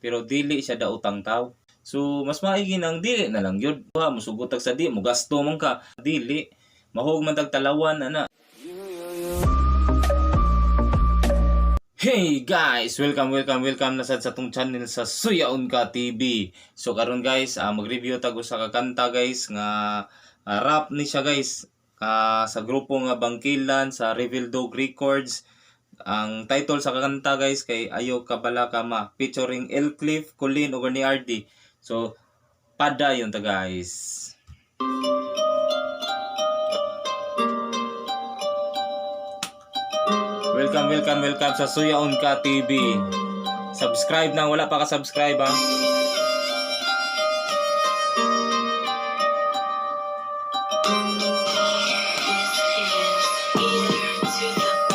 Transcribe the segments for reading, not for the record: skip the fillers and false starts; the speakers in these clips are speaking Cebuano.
pero dili siya daotang tao. So mas maigi nang dili na lang gyud. Wa musugot tag sa di mo gasto man ka. Dili mahog man tag talawan ana. Hey guys, welcome, welcome, welcome na sad sa tong channel sa Suyaon Ka TV. So karon guys, mag-review tag usa ka kanta guys nga rap ni siya guys. Sa grupo nga Bangkilan sa Reveal Dog Records. Ang title sa kanta guys kay Ayo Kabala Kama featuring El Cliff, Colin ug ni RD. So padayon ta guys. Welcome, welcome, welcome sa Suyaon Ka TV. Subscribe na wala pa ka subscribe ha.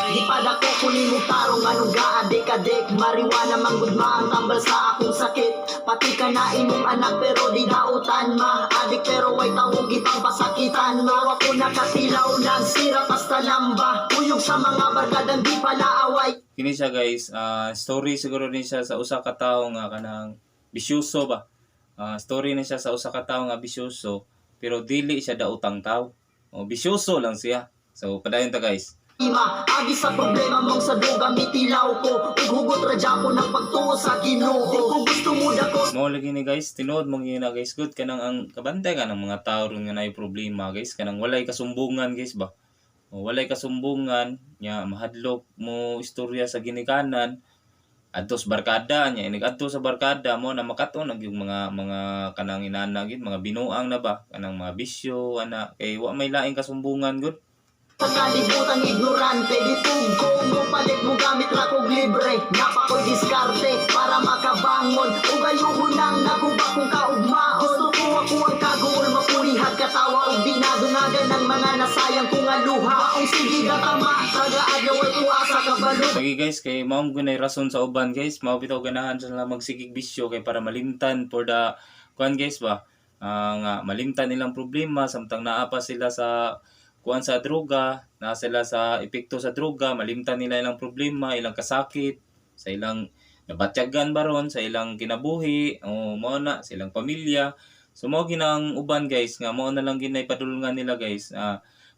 Di pa dako ko nimo tarong anong gaadik-adik. Marijuana manggod ma ang tambal sa akong sakit. Pati ka na imong anak pero di dautan ma. Adik pero way tawong gipang pasakitan ma. Ako nakatilaw nagsira hasta lamba. Kuyog sa mga barkadang di pala away. Kini siya guys, story siguro ni siya sa usa ka tawo nga kanang bisyoso ba. Story ni siya sa usa ka tawo nga bisyoso pero dili siya daotang tao. O bisyoso lang siya. So padayon ta guys. Ima, agi sa problema mong sa duga mitilaw ko. Ug hugot ra ko ng pagtuo sa Ginoo. Di ko gusto mo dako. Mao lagi ni guys, tinuod mo gyud na guys, good kanang ang kabantay ka ng mga tao ron nga naay problema guys, kanang walay kasumbungan guys ba. O, walay kasumbungan nya mahadlok mo istorya sa ginikanan adto sa barkada nya inig adto sa barkada mo na makaton ang yung mga kanang inana gid mga binuang na ba kanang mga bisyo ana kay wa may laing kasumbungan gud. Sa kalibutan ignorante, ditug ko mo palit mo gamit ra kog libre. Napa ko'y diskarte para makabangon. Ug ayuho nang naguba kong kaugmaon. Gusto ko ako ang kaguol mapurihag katawa ug di nadungagan ng mga nasayang kong aluha. Maong sige gatama kada adlaw ay uasa kabalo. Lagi guys kay mao mo gunay rason sa uban guys, mao bitaw ganahan sila magsigig bisyo kay para malimtan for the kuan guys ba. Nga malimtan ilang problema samtang naa pa sila sa kuan sa droga, naa sila sa epekto sa droga, malimtan nila ilang problema, ilang kasakit, sa ilang nabatyagan baron, sa ilang kinabuhi, o mao na sa ilang pamilya. So mao ginang uban guys nga mao na lang ginay padulungan nila guys.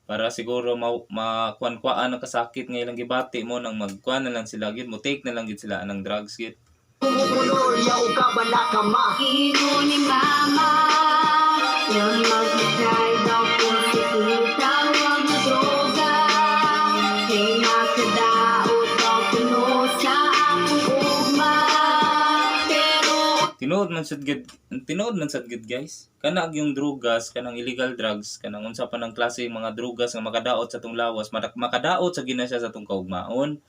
Para siguro makuan-kuan ang kasakit nga ilang gibati mo nang magkuan na lang sila gid mo take na lang gid sila anang drugs gid. Kumukulor yaw ka bala ka ma. Ingon ni Mama, yung mag-try daw po si Tita, wag mo droga. Kay makadaot daw kuno sa akong ugma. Pero Tinuod man sad gid, tinuod man sad gid guys, kana yung drugas kanang illegal drugs kanang unsa pa ng klase mga drugas nga makadaot sa tong lawas, makadaot sa gina siya sa tong kaugmaon.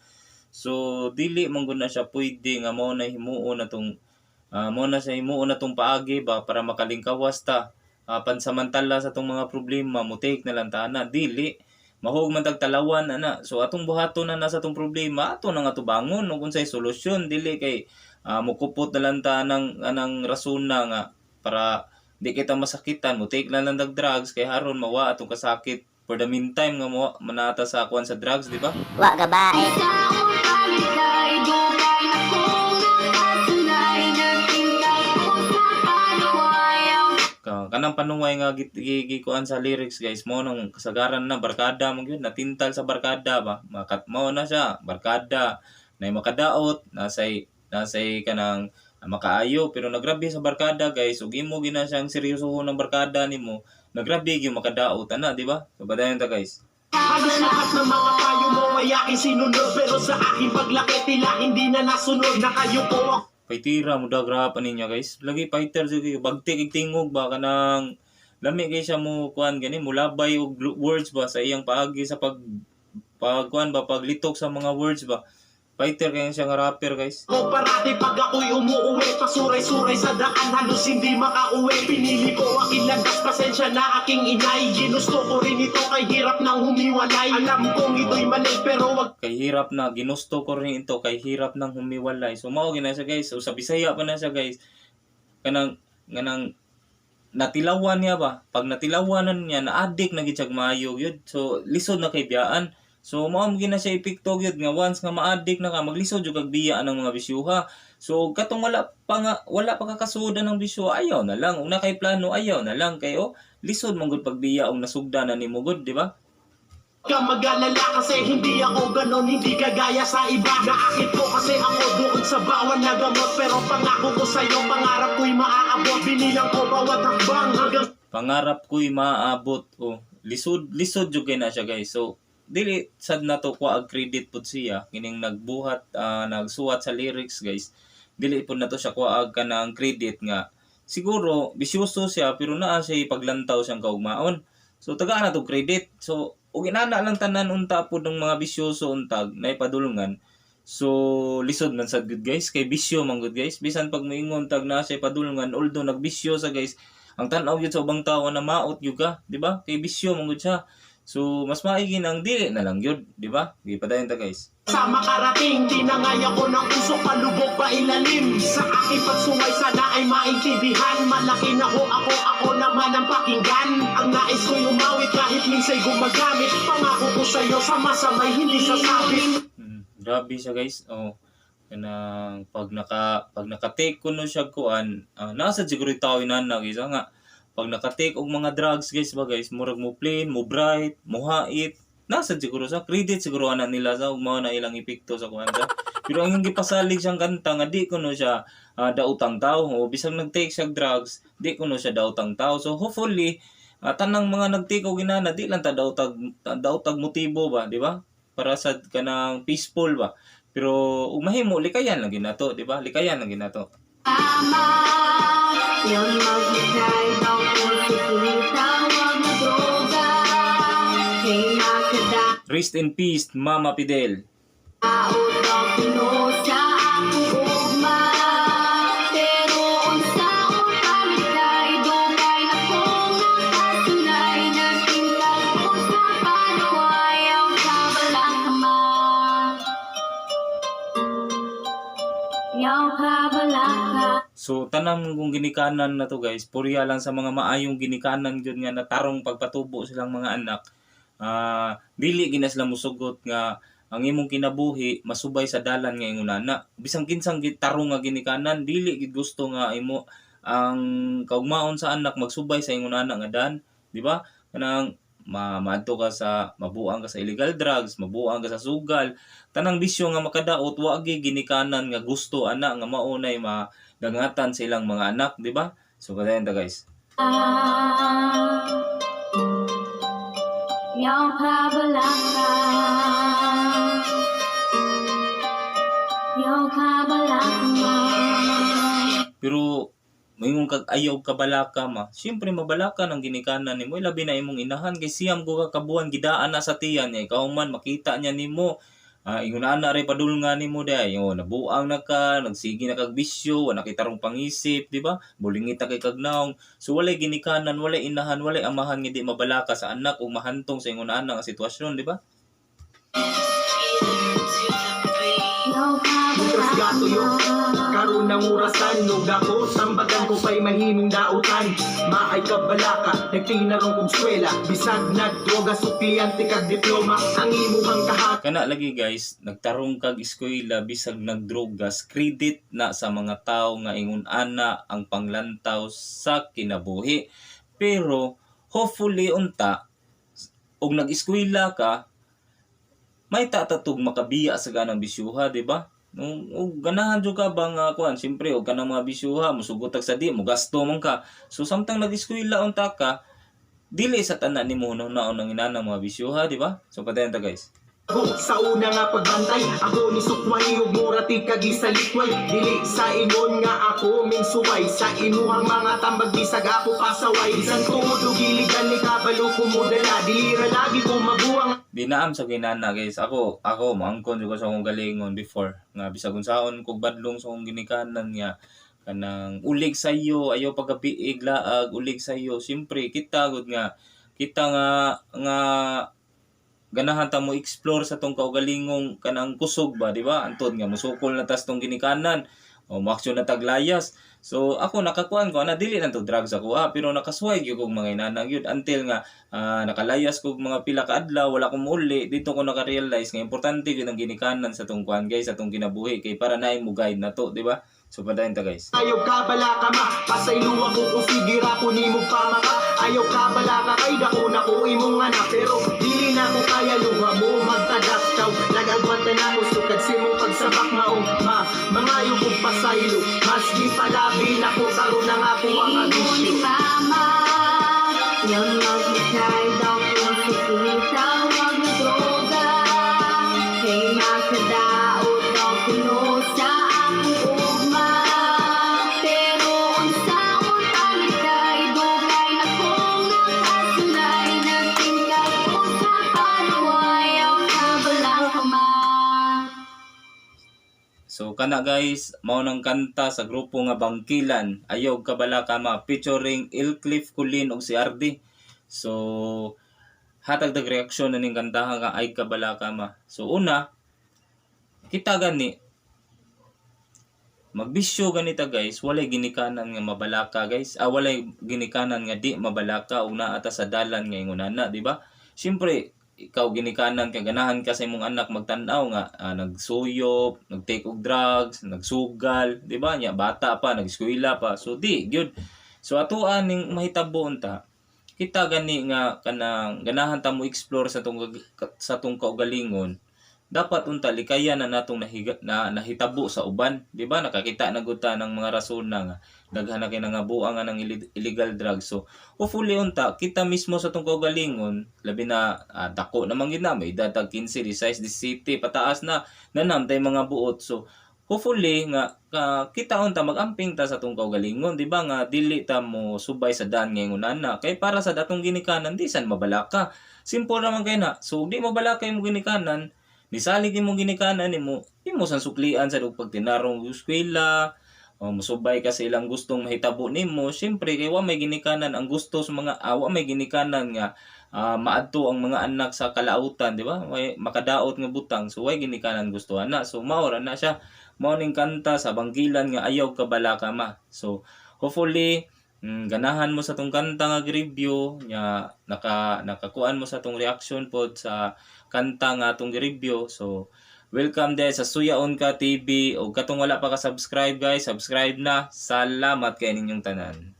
So dili man gud na siya pwede nga mao na himuon na tong mao na siya himuon na tong paagi ba para makalingkawas ta pansamantala sa tong mga problema mo take na lang ta na dili mahog man tag talawan ana. So atong buhaton na na sa tong problema ato na nga tubangon ug unsay solusyon dili kay mukupot na lang ta anang anang rason na nga para di kita masakitan mo take na lang dag drugs kay haron mawa atong kasakit for the meantime nga mo manata sa kuan sa drugs, di ba? Wa ka ba eh. Sa paligay, dugay akong nakasulay, nagpintay ko sa panuwayaw. Kanang panuway nga gikuan sa lyrics guys mo nang kasagaran na barkada mo gyud natintal sa barkada ba makat mo na siya barkada nay makadaot nasay nasay kanang makaayo pero nagrabe sa barkada guys ug imo gina siyang seryosohon ng barkada nimo nagrabe gyud makadaot ana, di ba? So padayon ta guys. Halos lahat ng mga payo mo ay aking sinunod. Pero sa aking paglaki tila hindi na nasunod. Nakayuko ako Fightera mo da grapan niya guys, lagi fighter jud kayo bagtik ig tingog ba kanang lami kay siya mo kuan gani mulabay og words ba sa iyang paagi sa pag pagkuan ba paglitok sa mga words ba. Fighter kayo siya nga rapper guys. Parati pag ako'y umuuwi. Pasuray-suray sa daan halos hindi makauwi. Pinili ko aking landas, pasensya na aking inay. Ginusto ko rin ito kay hirap ng humiwalay. Alam kong ito'y mali pero wag Kay hirap na ginusto ko rin ito kay hirap nang humiwalay. So mao gina siya guys. So sa Bisaya pa na siya guys kanang nganang natilawan niya ba pag natilawanan niya na addict na gid siya maayo gyud. So lisod na kay biyaan. So mao man gina siya epekto gyud nga once nga ma-addict na ka maglisod jud kag biya ang mga bisyuha. So katong wala pa nga, wala pa kakasudan ng bisyo, ayaw na lang. Ug na kay plano, ayaw na lang kay oh, lisod man gud pagbiya og nasugda na nimo gud, di ba? Ka mag-alala kasi hindi ako ganon, hindi kagaya sa iba. Naakit ko kasi ako doon sa bawal na gamot. Pero pangako ko sa'yo, pangarap ko'y maaabot. Binilang ko bawat hakbang hanggang Pangarap ko'y maaabot. Oh, lisod lisod jud kay na siya, guys. So dili sad nato kuha og credit pud siya kining nagbuhat, nagsuwat sa lyrics, guys. Dili pud nato siya kuha kanang credit nga siguro bisyoso siya, pero naa siya ipaglantaw siyang kaugmaon. So tagaan na to credit. So ug inana lang tanan unta pud ng mga bisyoso untag naipadulngan. So lisod man sad gud, guys, kay bisyo man gud, guys. Bisan pag moingon tag naa siya padulngan, although nagbisyo sa, guys, ang tan-aw gyud sa ubang tawo na maot gyud ka, di ba? Kay bisyo man gud siya. So mas maigi nang dili na lang gyud, di ba? Gipadayon ta, guys. sa makarating. Tinangay ako ng usok, palubog pa ilalim. Sa aking pagsuway sana ay maintindihan. Malaki na ho ako, ako naman ang pakinggan. Ang nais ko'y umawit kahit minsa'y gumagamit. Pangako ko sa'yo, sama-samay hindi sasabit. Grabe siya, guys. Oh. Kanang pag naka-take kuno siya kuan, nasa siguro yung tao inana, guys, nga. Pag naka-take og mga drugs, guys ba, guys, murag mo plain, mo bright, mo hait. Nasa siguro sa credit siguro ana nila sa ug mao na ilang epekto sa kuan sa. Pero ang gipasalig siyang kanta nga di kuno siya daotang tao o bisag nag-take siya drugs, di kuno siya daotang tao. So hopefully tanang mga nag-take og inana di lang ta daotag motibo ba, di ba? Para sa kanang peaceful ba. Pero ug mahimo likayan lang ginato, di ba? Likayan lang ginato. Mama, yung mag-try daw ko sige tawag na droga. Kay makadaot Rest in peace, Mama Fidel. daw kuno sa akong ugma. Pero unsaon palikay, dugay akong nakasulay. Nagtingkal ko sa panuwayaw sa balakama. Yaw ka balaka. So tanang kung ginikanan na to, guys, purya lang sa mga maayong ginikanan gyud nga natarong pagpatubo silang mga anak. Dili gina sila musugot nga ang imong kinabuhi masubay sa dalan nga ingon ana. Bisan kinsang tarong nga ginikanan, dili gid gusto nga imo ang kaugmaon sa anak magsubay sa ingon ana nga dan, di ba? Kanang ma maadto ka sa mabuang ka sa illegal drugs, mabuang ka sa sugal, tanang bisyo nga makadaot, wa gi ginikanan nga gusto ana nga maunay ma dangatan sa ilang mga anak, di ba? So padayon ta, guys. Yaw ka balaka. Yaw ka balaka. Pero moingon kag ayaw kabalaka ma. Siyempre mabalaka ng ginikanan nimo, labi na imong inahan kay siyam ko ka kabuan gidaan na sa tiyan niya. Ikaw man makita niya nimo. Ingon ana ray padulngan nimo day. Oh, nabuang na ka, nagsige na kag bisyo, wala kay tarong pangisip, di ba? Bulingit na kay kag nawong. So walay ginikanan, walay inahan, walay amahan nga di mabalaka sa anak o mahantong sa ingon ana nga sitwasyon, di ba? Yaw ka Mientras gatuyo, balaka. Karon ng orasan, ug ako sambagan ko pa'y mahimong dautan. Maay kabalaka, nagtinarong kog swela. Bisag nagdroga, sukliyante kag diploma. Ang imuhang kahat Kana lagi, guys, nagtarong kag eskwela bisag nagdrogas, credit na sa mga tao nga ingon ana ang panglantaw sa kinabuhi. Pero hopefully unta og nag-eskwela ka, may tatatug makabiya sa ganang bisyuha, di ba? Nung og ganahan jud ka ba nga kuan, siyempre og kanang mga bisyuha, musugot sa di, mo gasto man ka. So samtang nag-eskwela unta ka, dili sa tanan nimo hunaon ang inanang mga bisyuha, di ba? So padayon ta, guys. Sa una nga pagbantay, ako ni sukway ug mura ti kag isalikway. Dili sa ingon nga ako mingsuway sa imuhang mga tambag bisag ako pasaway. Bisan tungod og giligan ni kabalo ko modala, dili ra lagi ko mabuang Dinaam sa ginana, guys. Ako moangkon jud ko sa akong galingon before nga bisag unsaon kog badlong sa akong ginikanan nga kanang ulig sayo, ayaw pagabiig laag, ulig sayo. Siyempre kita gud nga kita nga nga ganahan ta mo explore sa tong kaugalingong kanang kusog ba, di ba? Antod nga musukol na tas tong ginikanan. O mo-action na taglayas. So ako nakakuan ko na dili na to drugs ako ah, pero nakasuway gyud kog mga inana gyud until nga nakalayas kog mga pila ka adlaw, wala ko muuli. Dito ko naka-realize nga importante gyud ang ginikanan sa tong kuan, guys, sa tong kinabuhi kay para naay mo guide na to, di ba? So padayon ta, guys. Ayaw ka bala ka ma, pasaylo ako kung sige ra ko nimo pamaka. Ayaw ka bala ka kay dako na ko imong anak. Pero dili na ko kaya luha mo magtadak. Chow, nag-agwanta na ko sukad sa imong pagsabak maong ma. Mangayo kong pasaylo, mas di palabi na ko karon na nga ko ang Ingon ni ambisyo. Mama nga maglikay daw kung sikita wag na droga kay makadaot daw kuno sa akong ugma. Pero unsaon palikay, dugay na kong nakasulay, nagtingkad ko sa paluway. Ayaw ka bala ka ma. So kana, guys, mao nang kanta sa grupo nga Bangkilan, "Ayaw Kabala Kama," featuring Ilcliffe Culin ug si Ardy. So hatag dag reaksyon na ning kantahan nga "Ay Kabala Kama." So una, kita gani magbisyo ganita, guys, walay ginikanan nga mabalaka, guys. Ah, walay ginikanan nga di mabalaka ug naa ta sa dalan nga ingon ana, di ba? Siyempre, ikaw ginikanan ka, ganahan ka sa imong anak magtan-aw nga nagsuyop, nag-take og drugs, nagsugal, di ba? Nya bata pa, nag-eskwela pa. So di gyud. So atoa ning mahitabo unta. Kita gani nga kanang ganahan ta mo explore sa tong kaugalingon, dapat unta likayan na natong na nahitabo sa uban, di ba? Nakakita na gud ta ng mga rason na nga daghan na kay nangabuang nga ng illegal drugs. So hopefully unta kita mismo sa tong kaugalingon, labi na dako naman gid na, may edad tag 15, 16, 17 pataas na, nanamtay mga buot. So hopefully nga kita unta magamping ta sa tong kaugalingon, di ba, nga dili ta mo subay sa daan ngayon na kay para sa datong ginikanan di san mabalaka. Simple naman kay na. So di mabalaka imong ginikanan, nisalig imong ginikanan nimo, imo sang suklian sa og pagtinarong og eskwela o musubay ka sa ilang gustong mahitabo nimo. Syempre kay wa may ginikanan ang gusto sa mga wa may ginikanan nga maadto ang mga anak sa kalautan, di ba? May makadaot nga butang. So way ginikanan gusto ana. So mao ra na siya, mao ning kanta sa Bangkilan nga "Ayaw Kabala Ka Ma." So hopefully ganahan mo sa tong kanta nga review nya, nakakuan mo sa tong reaction pod sa kanta nga atong gi-review. So welcome din sa Suyaon Ka TV o katong wala pa ka subscribe, guys, subscribe na. Salamat kay ninyong tanan.